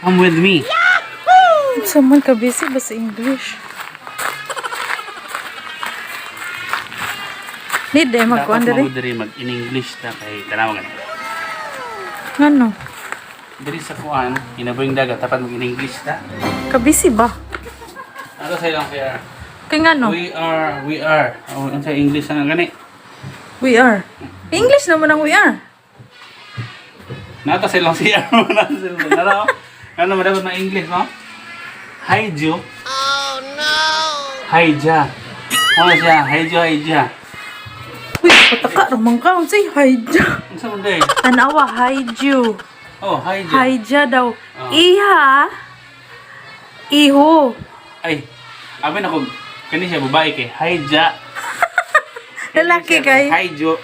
Come with me. Unsa man ka busy ba sa English? Need eh, magkuan Dapat diri. mo diri mag in English ta kay tanaw gani. Ngano? Diri sa kuan, inaboyng dagat dapat mag in English ta. Kabisi ba? Ano sa ilang kaya? Kay ngano? We are, we are. Oh, unsa English na gani? We are. English naman ang we are. Nata sa ilang CR mo na sa ilang. Nara oh. Ano mo dapat na English no? Hi Ju. Oh no. Hi Ja. Ano siya? Hi Ju, hi Ja. Uy, pataka ramang ka. Unsay hydra? Unsa man day? Tanawa, hydra. Oh, hi Ja. Hydra daw. Ah. Iha. Iho. Ay, abi na ko kani siya babae kay Hi Ja. Lalaki kay. Hi Ju.